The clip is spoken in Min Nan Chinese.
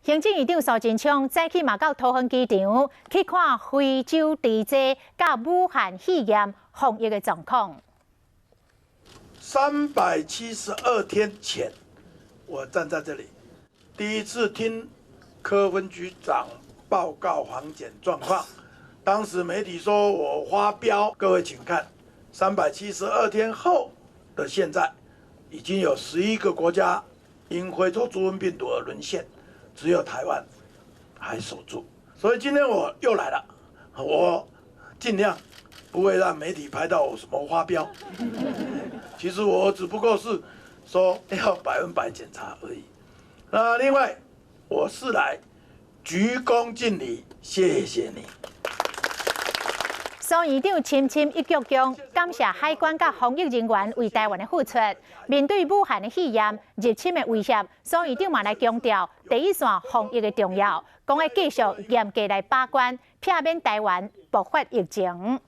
行政院長蘇貞昌早起嘛到桃園機場去看非洲豬災佮武漢肺炎防疫的狀況。372天前，我站在這裡，第一次聽柯分局長報告防檢狀況。當時媒體說我發飆，各位請看，372天後的現在，已經有11個國家因非洲豬瘟病毒而淪陷，只有台灣還守住。所以今天我又來了，我盡量不會讓媒體拍到我什麼發飆。其實我只不過是說要100%檢查而已。那另外，我是來鞠躬盡禮，謝謝你。蘇院長深深一鞠躬，感謝海關佮防疫人員為台灣的付出。面對武漢的肺炎入侵的威脅，蘇院長嘛來強調第一線防疫的重要，講會繼續嚴格來把關，避免台灣爆發疫情。